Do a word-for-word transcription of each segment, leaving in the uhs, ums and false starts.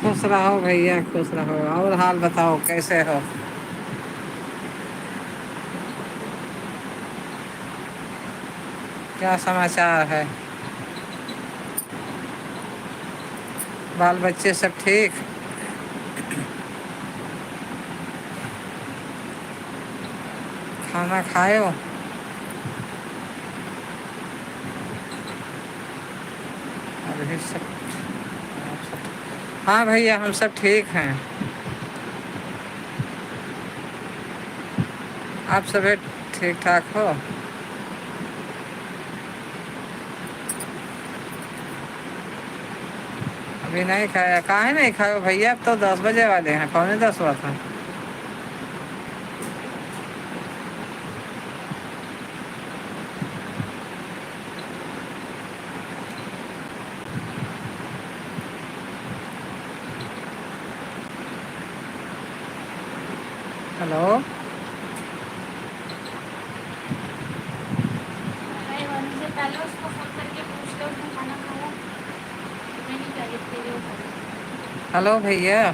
खुश रहो भैया, खुश रहो। और हाल बताओ, कैसे हो? क्या समाचार है? बाल बच्चे सब ठीक? खाना खाए हो? अभी सब, हाँ भैया, हम सब ठीक हैं। आप सभी ठीक ठाक हो? अभी नहीं खाया। काहे नहीं खाए हो भैया? अब तो दस बजे वाले हैं, पौने दस हुआ था। हेलो। अरे, उनसे पहले उसको फोन करके पूछ लो, उसने खाना खाया? मैं नहीं कह रही थी, वो कह रही थी। हेलो भैया,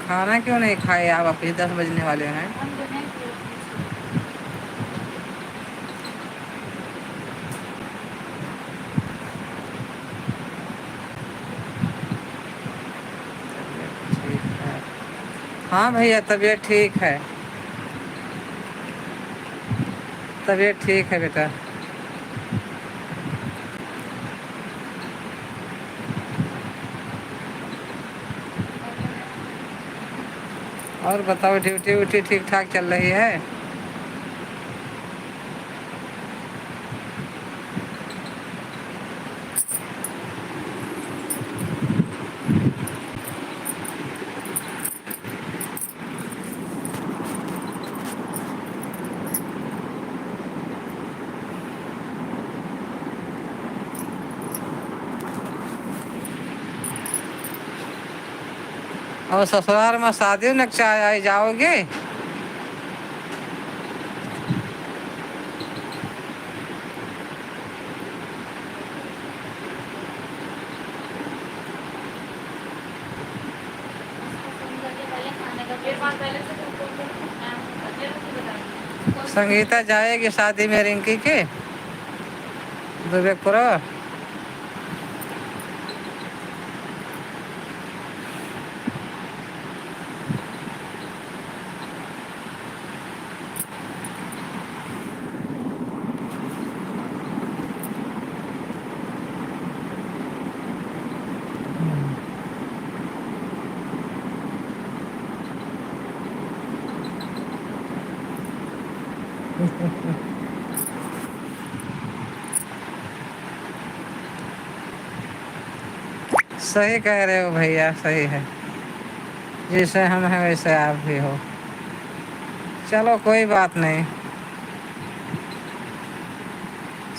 खाना क्यों नहीं खाए आप? अभी दस बजने वाले हैं। हम तो नहीं किए। तबीयत ठीक है। हाँ भैया, तबीयत ठीक है। तबीयत ठीक है बेटा। और बताओ, ड्यूटी व्यूटी ठीक ठाक चल रही है? और ससुराल में शादी में चाहे आई जाओगे? संगीता जाएगी शादी में रिंकी के दुबेपुरा। सही कह रहे हो भैया, सही है। जैसे हम हैं वैसे आप भी हो। चलो कोई बात नहीं,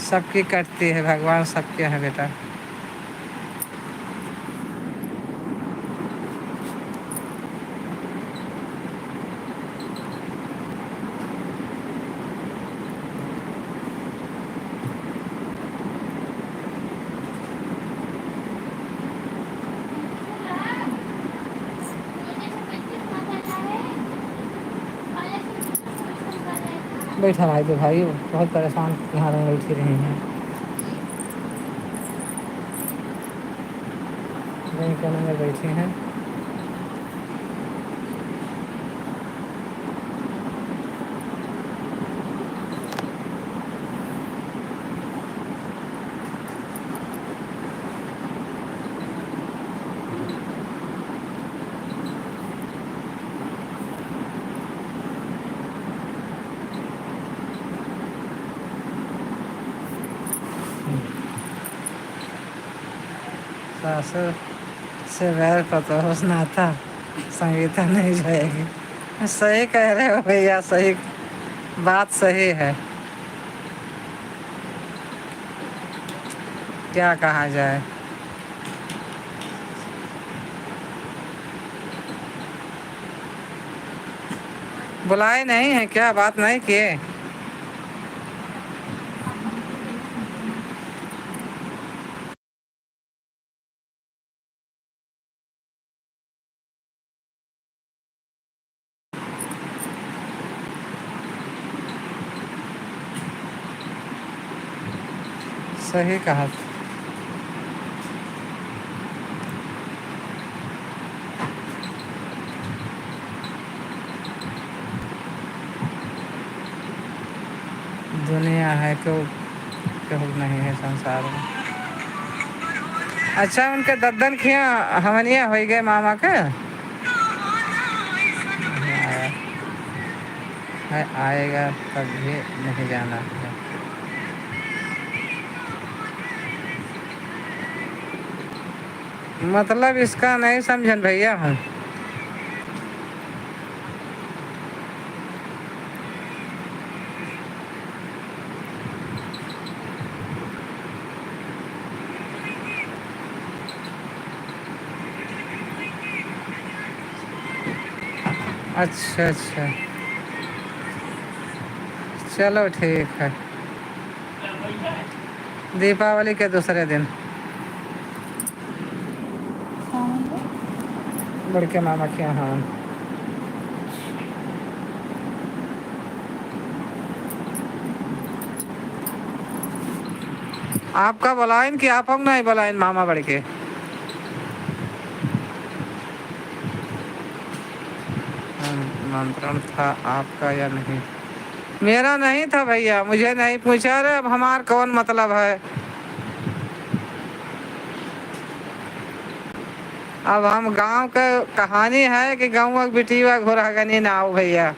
सबकी कटती है, भगवान सबके हैं बेटा। बैठा भाई, तो भाई बहुत परेशान यहाँ रंग बैठी रही हैं। वहीं कोने में बैठी हैं। सासू से बैर पतोह से नाता, संगीता नहीं जाएगी। सही कह रहे हो भैया, सही, बात सही है। क्या कहा जाए? बुलाए नहीं है क्या? बात नहीं किए? सही कहा। दुनिया है, केहू, केहू नहीं है संसार में। अच्छा, उनके दद्दन खिया हमनिया होई गए मामा के। आया है, आएगा तब भी नहीं जाना है। मतलब इसका नहीं समझन भैया हम। अच्छा, अच्छा, चलो ठीक है। दीपावली के दूसरे दिन। बड़के मामा के यहाँ। आपका बुलाइन कि आप हम नहीं बुलाइन मामा बड़के? निमंत्रण था आपका या नहीं? मेरा नहीं था भैया, मुझे नहीं पूछा। अरे, अब हमार कौन मतलब है? अब हम गाँव के कहानी है कि गाँव के बिटिया घोरहगनी ना आओ भैया,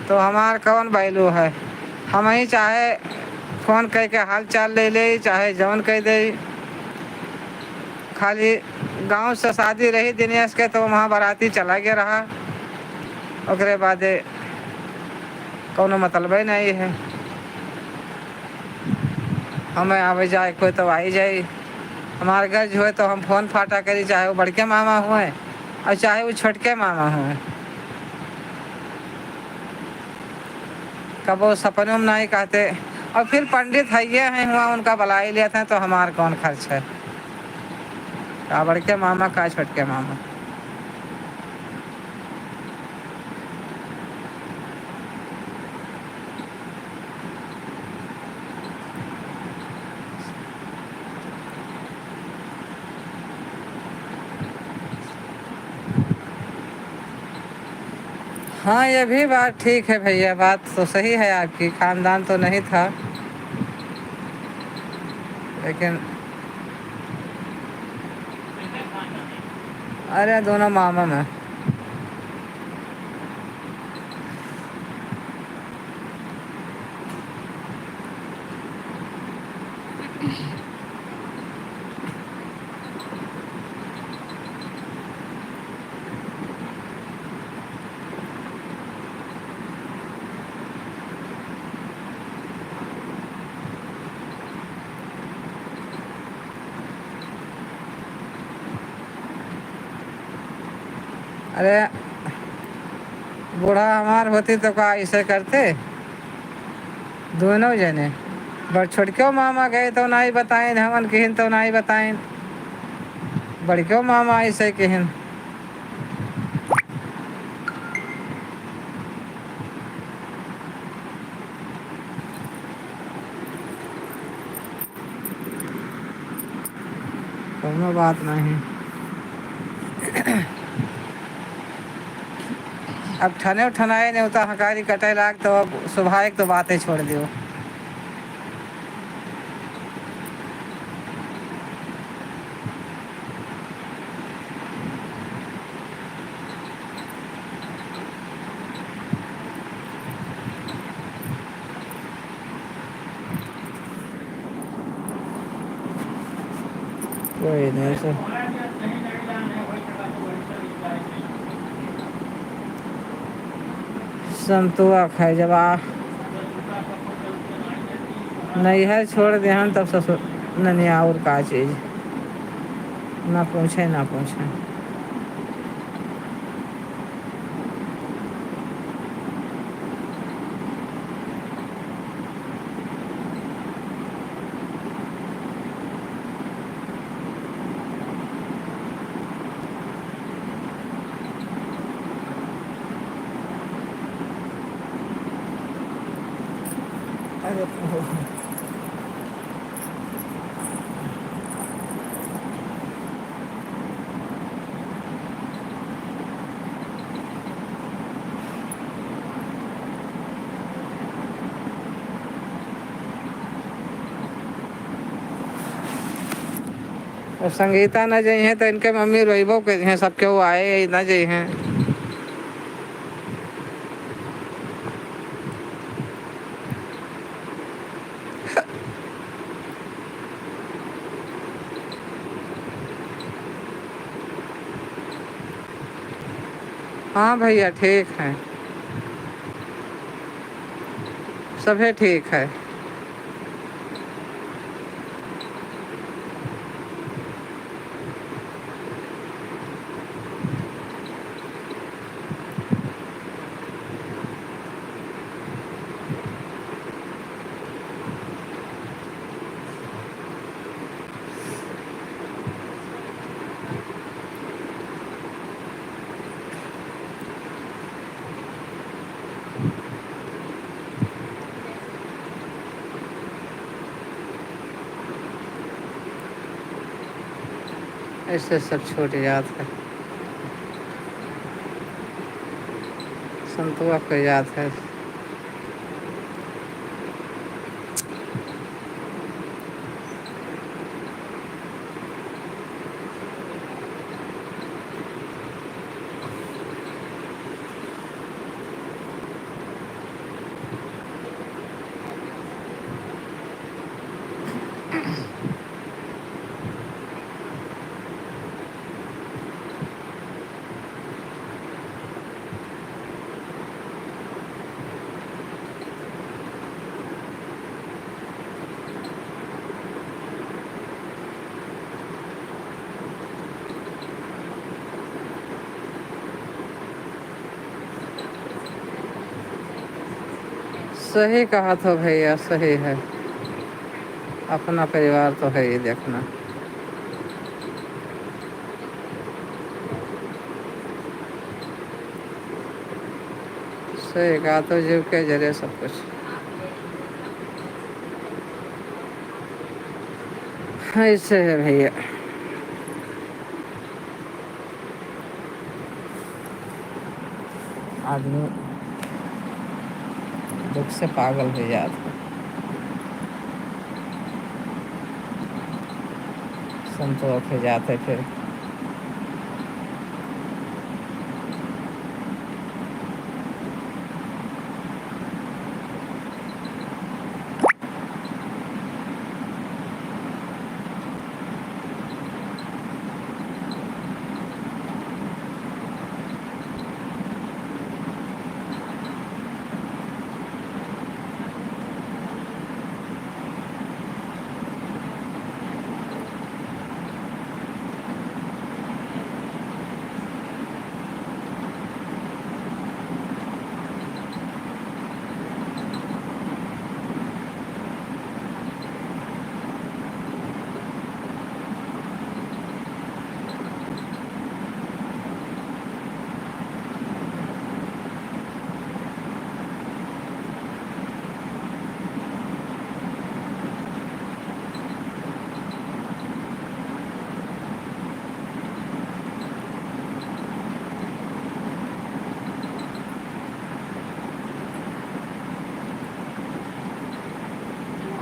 तो हमार कौन value है? हम ही चाहे फोन करके हाल चाल ले ले, चाहे जौन कह दे, खाली गाँव से शादी रही दिनेश के, तो वहाँ बाराती चला गया रहा, ओकरे बादे कौनो मतलबे नहीं है। हमें आवे जाए कोई तो आई जाई, हमार घर जो है तो हम फोन फाटा करी, चाहे वो बड़के मामा हुए और चाहे वो छोटके मामा हुए। कबो सपनों में नहीं कहते। और फिर पंडित है ये हैं हुआ, उनका बुलाई लेते हैं तो हमार कौन खर्च है? का बड़के मामा का छोटके मामा। हाँ, ये भी बात ठीक है भैया, बात तो सही है आपकी, खानदान तो नहीं था, लेकिन अरे दोनों मामा में। अरे, बूढ़ा हमार होती तो का ऐसे करते? दोनों जने, बड़ छोटक्यो मामा गए तो नाई बताइन, हमन किहिन तो नाई बताइन, बड़क्यो मामा ऐसे किहिन। कौनो बात नहीं। अब ठने ठनाए नेवता हकारी कटे लाग, तो अब सुभाए के तो बातें छोड़ दियो। कोई नहीं, सर। संतुआ खाए जब आ, नैहर छोड़ देहन तब ससुर ननिया और का चीज, ना पूछे, ना पूछे। अरे, अब संगीता न जइहें तो इनके मम्मी रोइबो करिहें, सब केहू आए न जइहें। हाँ भइया, ठीक है, सभे ठीक है। ऐसे सब छूट जात है, संतुआ खो जात है। सही कहत हो भइया, सही है। अपना परिवार तो है ही देखना। सही कहा, तो जीव के जरे सब कुछ। ऐसे है भइया। आदमी दुख से पागल होइ जात है, संतोष होइ जात है फिर।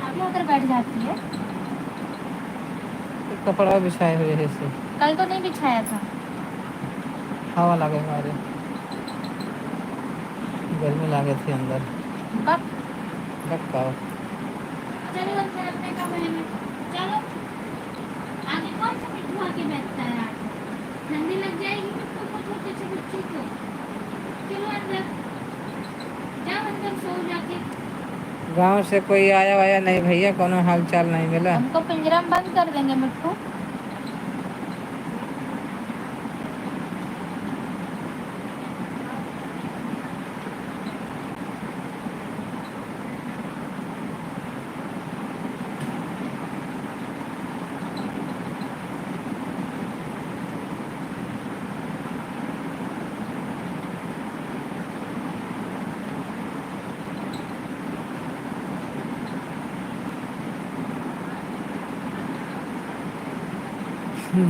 आगे होकर बैठ जाती है। कपड़ा बिछाए हुए है से। कल तो नहीं बिछाया था। हवा लगे मारे। गर्मी लागे थी अंदर। बक। बक का। चलो, अंदर अपने कमरे में। चलो। आगे कौन सा मिट्ठू आके बैठता है रात को? ठंडी लग जाएगी मिट्ठू को, छोटे से बच्चे को। चलो अंदर। जाओ अंदर, सो जाके। गाँव से कोई आया वाया नहीं भइया, कोनो हाल चाल नहीं मिला। हमको पिंजरा में बंद कर देंगे मिट्ठू।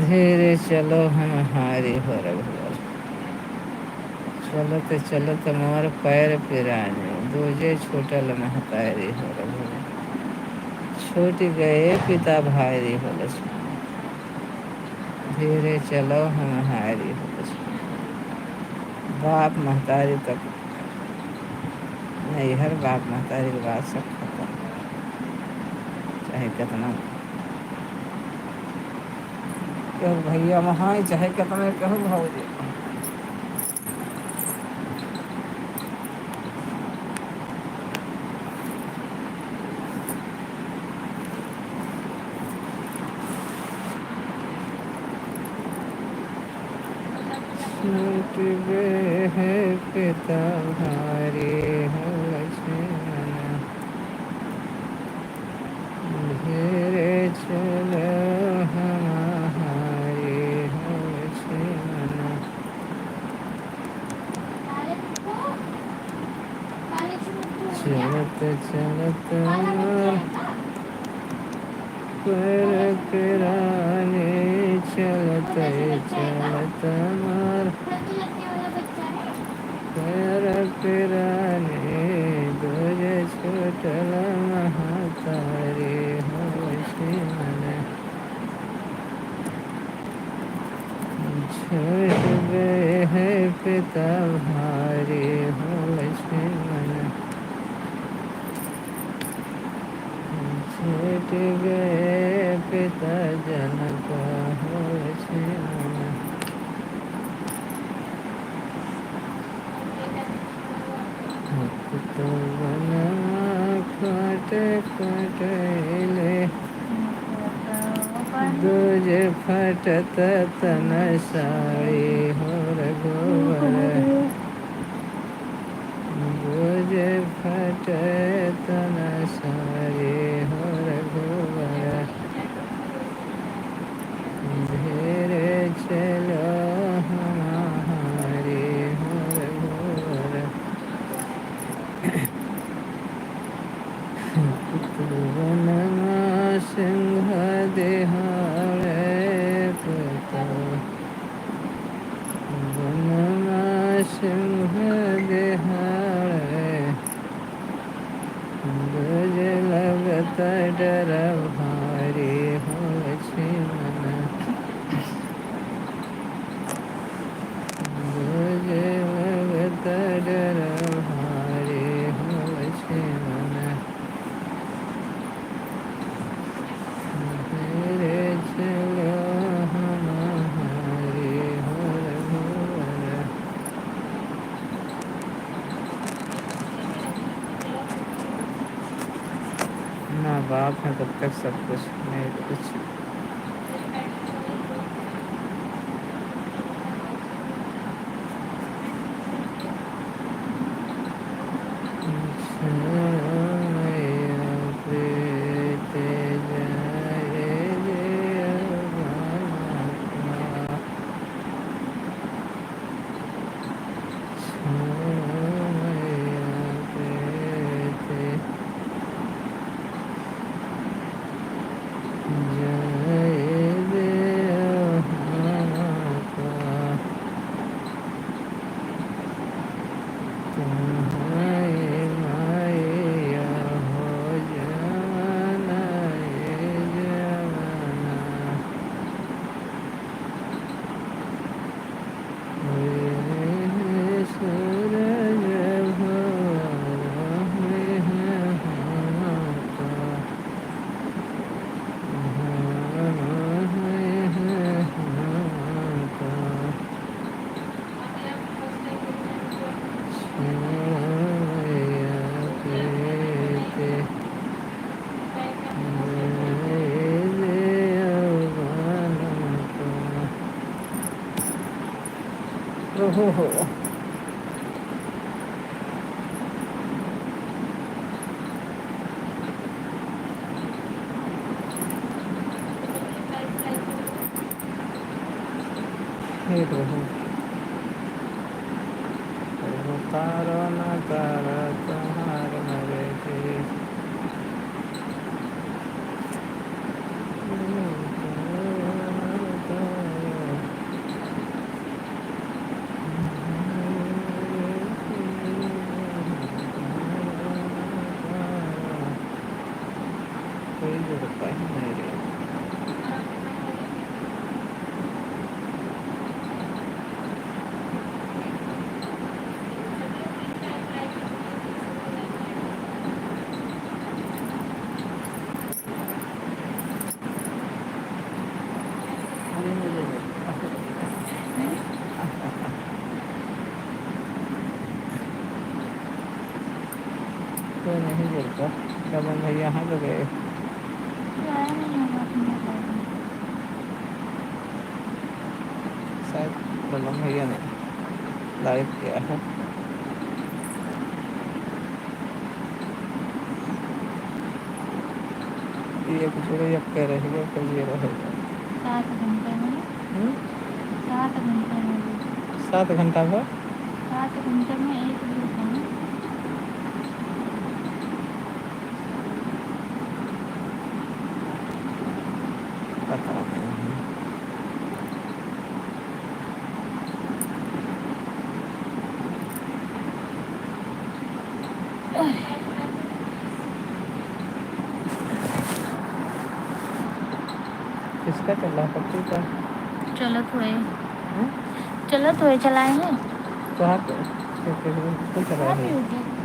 धीरे चलो हम हारी हो रघुवर। चलत चलत मोर पैर पिराने, दूजे छूटल महतारी हो रघुवर। छूट गए पिता भाई हो लक्ष्मण। धीरे चलो हम हारी हो। बाप महतारी तक नैहर, बाप महतारी के बाद सब खतम, चाहे कितना केहू भैया वहाँ, चाहे कितना केहू भौजी। छूट गए हैं पिता भारी हो लक्ष्मण। धीरे चलो हम हारी हो लक्ष्मण। चलत चलत मार पैर पिरानी, चलत चलत मार पैर पिरानी, दूज छूटल महतारी हो लक्ष्मण। छूट गए हैं पिता भारी हो लक्ष्मण। छूट गए पिता जनक हो लक्ष्मण। भक्त बनवा काट काटैले, दूज फटत तन साड़ी हो रघुवर। दूज फटत तन साड़ी हो रघुवर। धीरे चलो हम हारी हो रघुवर। कुतुवनमा सिंह दिहाड़े, कुतुवनमा सिंह दिहाड़े। दूज लगत डर भारी हो लक्ष्मण। दूज लगत डर भारी हो लक्ष्मण। धीरे चलो हम हारी हो रघुवर। माँ बाप हैं तब तक सब कुछ, नहीं तो कुछ। ओहो हो। हे प्रभु, प्रभु तारो ना तारो तुम्हार मर्जी। कोई जोड़ता ही नहीं रे। कोई नहीं जुड़ता। ललन भैया हैं तो गए। शायद ललन भैया ने live किया है। ये एक जुड़े, एक कह रहे हैं, तो ये रहेगा। सात घंटे में। हम्म? सात घंटे में। सात घंटा भर? सात घंटे में एक view है। पता नहीं। किसका चल रहा है, पप्पू का? चलत हुए। हम्म? चलत हुए चलाए हैं। तो आप तो, तो, तो, तो चला रहे हैं।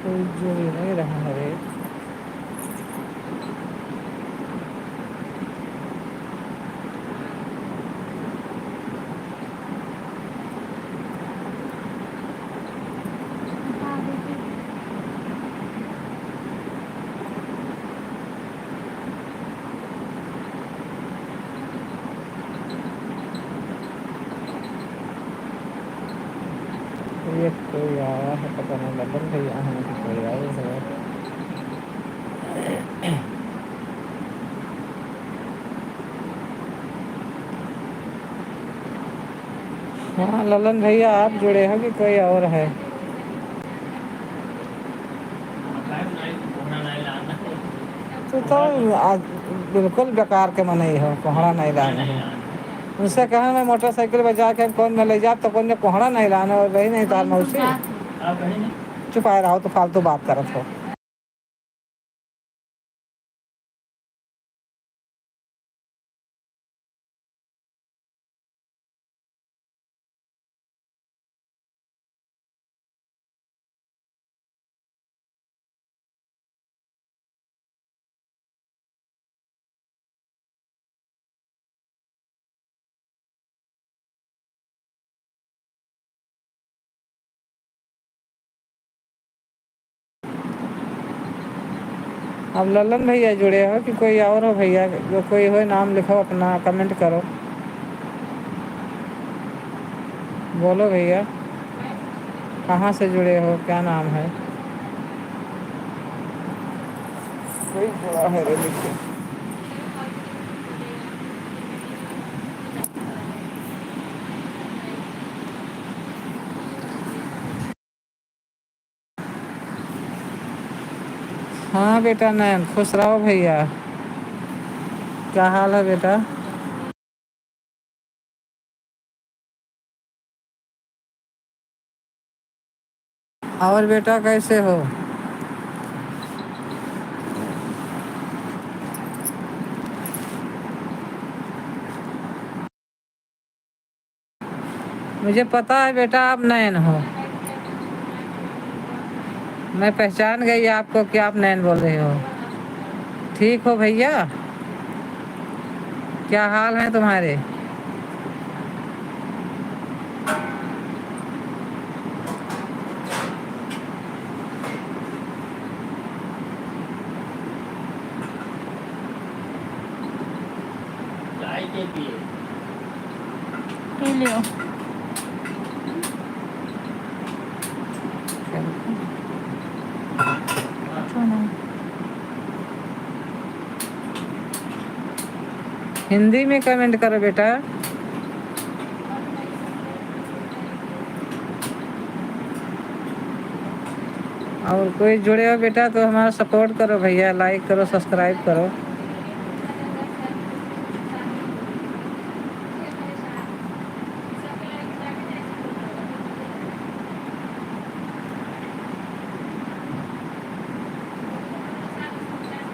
कोई जुड़ ही नहीं रहा है रे। ये कोई आया है, पता नहीं, ललन भैया हैं कि कोई आए हैं। हाँ, ललन भैया, आप जुड़े हो कि कोई और है? तू तो आज बिल्कुल बेकार के मनई हो, कोहड़ा नहीं लाने हो। उनसे कहे, "मैं मोटरसाइकिल बचा के कौन में ले जाब, तो कौन में कोहड़ा नहीं लाने और रही नहीं तार मौसी।" चुपाए रहो, तो फालतू बात करत हो। अब ललन भैया जुड़े हो कि कोई और हो भैया, जो कोई हो नाम लिखो, अपना comment करो। बोलो भैया, कहाँ से जुड़े हो, क्या नाम है? कोई जुड़ा है रे, लिखो। हाँ बेटा नयन, खुश रहो भैया। क्या हाल है बेटा? और बेटा कैसे हो? मुझे पता है बेटा, आप नयन हो। मैं पहचान गई आपको कि आप नैन बोल रहे हो। ठीक हो भैया, क्या हाल है तुम्हारे? चाय के पिए। पी लियो। कुछो नहीं। हिंदी में comment करो बेटा। और कोई जुड़े हो बेटा तो हमारा support करो भैया, like करो, subscribe करो।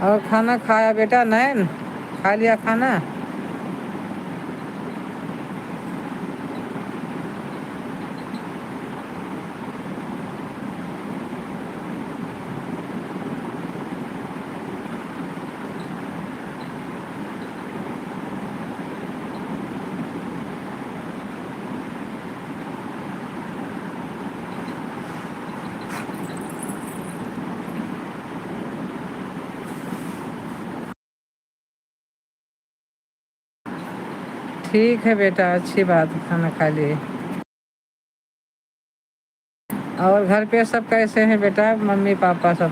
और खाना खाया बेटा नैन? खा लिया खाना? ठीक है बेटा, अच्छी बात, खाना खा लिए। और घर पे सब कैसे हैं बेटा, मम्मी पापा सब?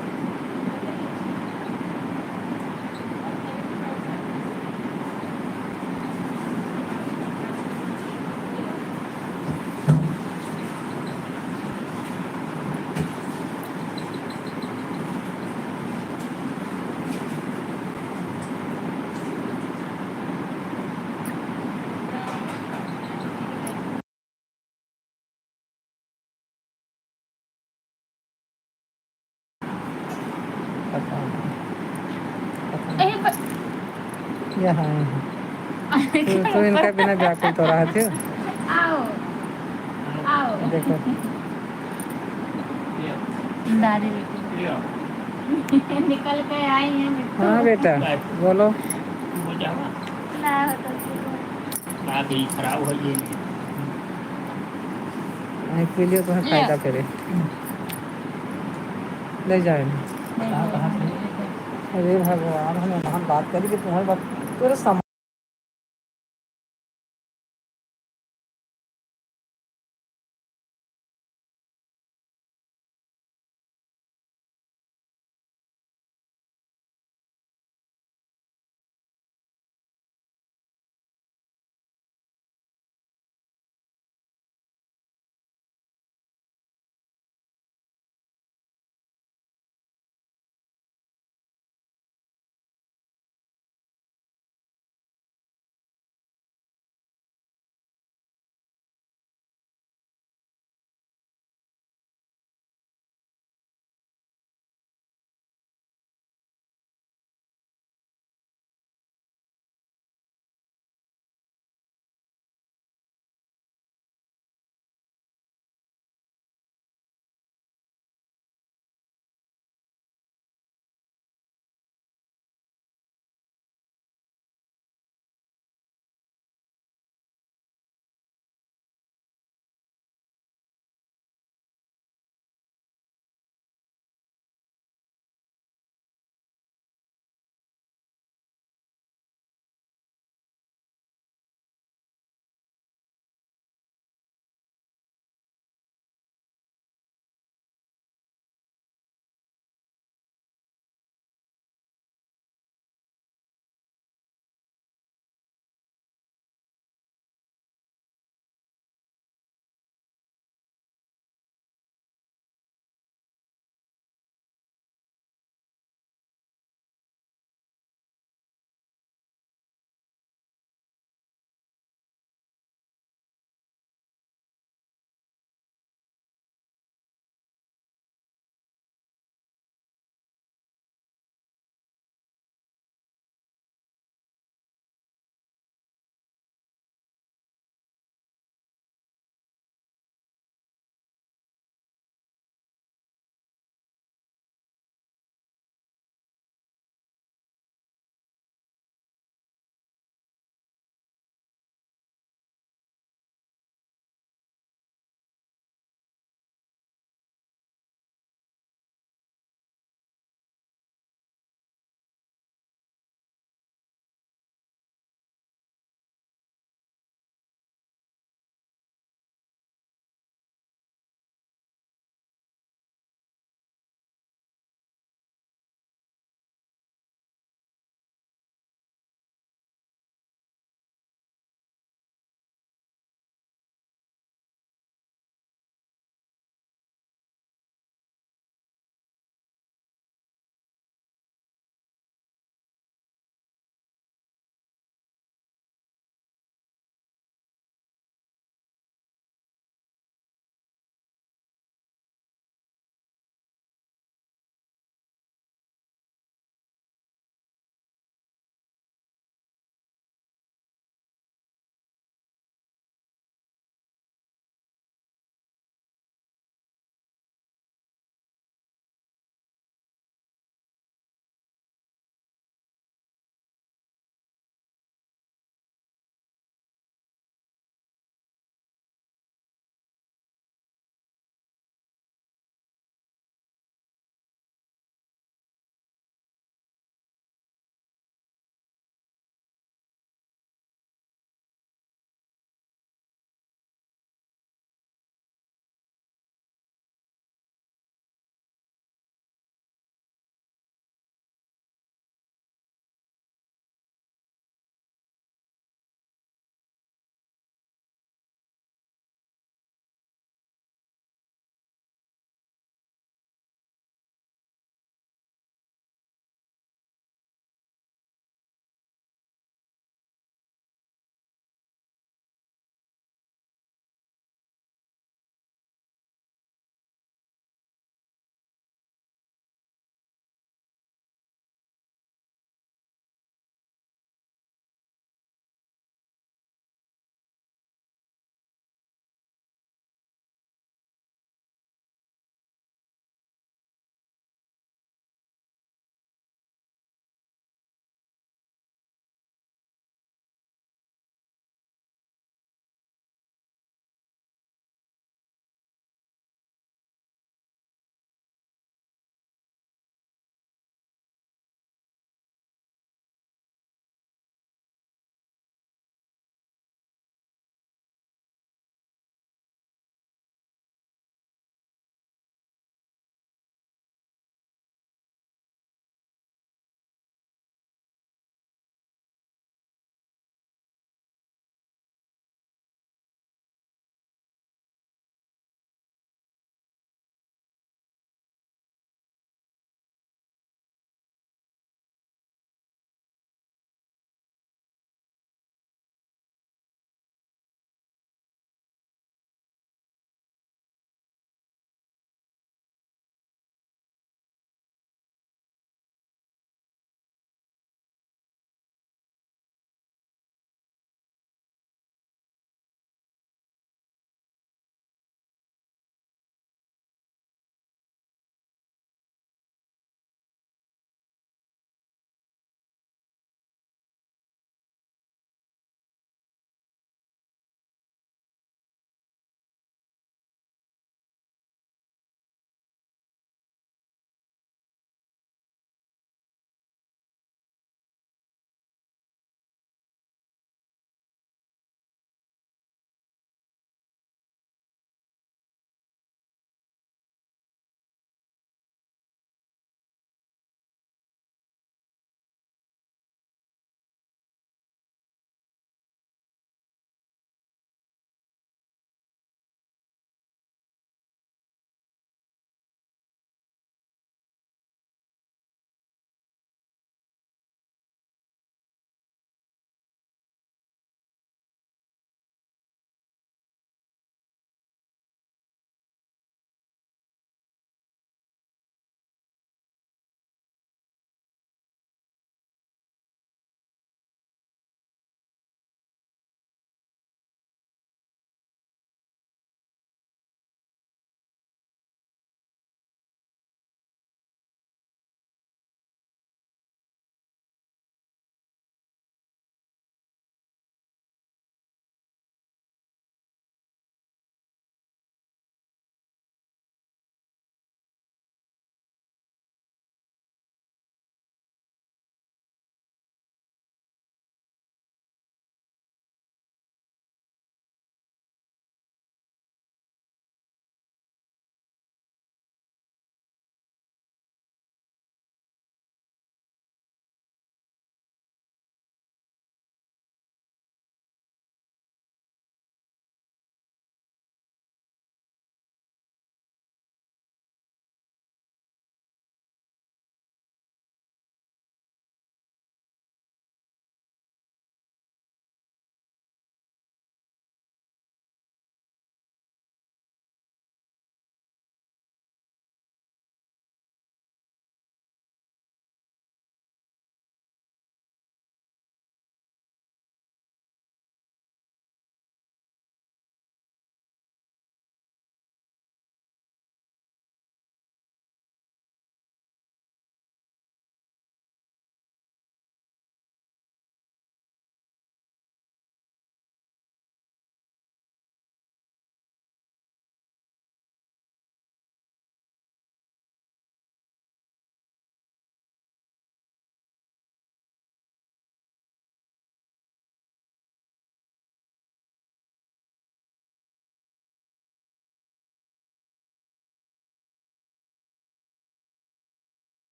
पता नहीं। पता नहीं। ए, ब- यहाँ है। तू, तू इनका बिना व्याकुल तो रहा थी। आओ, आओ। देखो। दादी बेटी। निकल के आई हैं बिट्टू। हाँ बेटा, बोलो। ना हो तो ना भी खराब हो ये। नहीं, पी लियो, तुम्हें ले। फायदा करे। ले जाए। ले कहाँ, जाओ। कहाँ से? अरे भगवान, हम, हम बात करी कि तुम्हारी बात, तेरे सम-